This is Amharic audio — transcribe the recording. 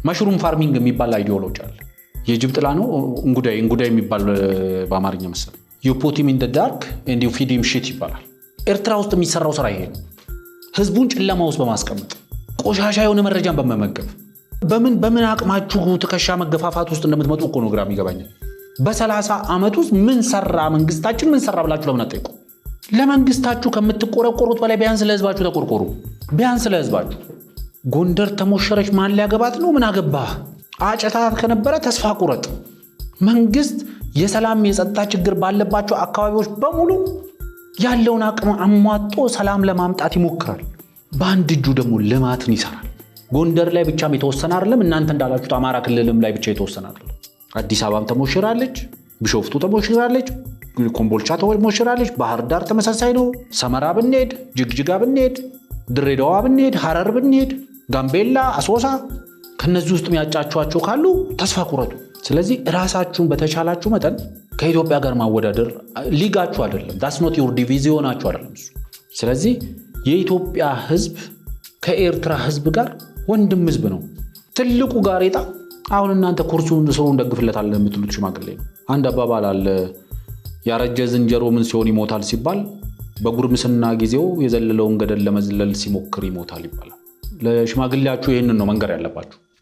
Mushroom farming የሚባል ideology አለ። የጅብ ጥላ ነው እንጉዳይ፣ እንጉዳይ የሚባል በአማርኛ መሰለኝ። You put him in the dark and you feed him shit ይባላል። ኤርትራ ውስጥ የሚሰራው ስራ ይሄ ነው። ህዝቡን ጨለማ ውስጥ በማስቀመጥ፣ ቆሻሻ የሆነ መረጃን በመመገብ፣ በምን በምን አቅማችሁ ትከሻ መገፋፋት ውስጥ እንደምትመጡ እኮ ነው ግራ የሚገባኝ። በ30 ዓመት ውስጥ ምን ሰራ መንግስታችን፣ ምን ሰራ ብላችሁ ለምን አትጠይቁ? ለመንግስታችሁ ከምትቆረቆሩት በላይ ቢያንስ ለህዝባችሁ ተቆርቆሩ። ቢያንስ ለህዝባችሁ። ጎንደር ተሞሸረች፣ ማን ሊያገባት ነው? ምን አገባህ? አጨታት ከነበረ ተስፋ ቁረጥ። መንግስት የሰላም የጸጥታ ችግር ባለባቸው አካባቢዎች በሙሉ ያለውን አቅም አሟጦ ሰላም ለማምጣት ይሞክራል። በአንድ እጁ ደግሞ ልማትን ይሰራል። ጎንደር ላይ ብቻም የተወሰነ አይደለም። እናንተ እንዳላችሁት አማራ ክልልም ላይ ብቻ የተወሰነ አይደለም። አዲስ አበባም ተሞሽራለች፣ ቢሾፍቱ ተሞሽራለች፣ ኮምቦልቻ ተሞሽራለች፣ ባህር ዳር ተመሳሳይ ነው። ሰመራ ብንሄድ፣ ጅግጅጋ ብንሄድ፣ ድሬዳዋ ብንሄድ፣ ሐረር ብንሄድ፣ ጋምቤላ፣ አሶሳ፣ ከነዚህ ውስጥ ያጫችኋቸው ካሉ ተስፋ ቁረጡ። ስለዚህ ራሳችሁን በተቻላችሁ መጠን ከኢትዮጵያ ጋር ማወዳደር ሊጋችሁ አይደለም። That's not your division ኣችሁ አይደለም እሱ። ስለዚህ የኢትዮጵያ ሕዝብ ከኤርትራ ሕዝብ ጋር ወንድም ሕዝብ ነው። ትልቁ ጋሬጣ አሁን እናንተ ኩርሲውን ስሩ እንደግፍለታለን የምትሉት ሽማግሌ ነው። አንድ አባባል አለ። ያረጀ ዝንጀሮ ምን ሲሆን ይሞታል ሲባል በጉርምስና ጊዜው የዘለለውን ገደል ለመዝለል ሲሞክር ይሞታል ይባላል። ለሽማግሌያችሁ ይህንን ነው መንገር ያለባችሁ።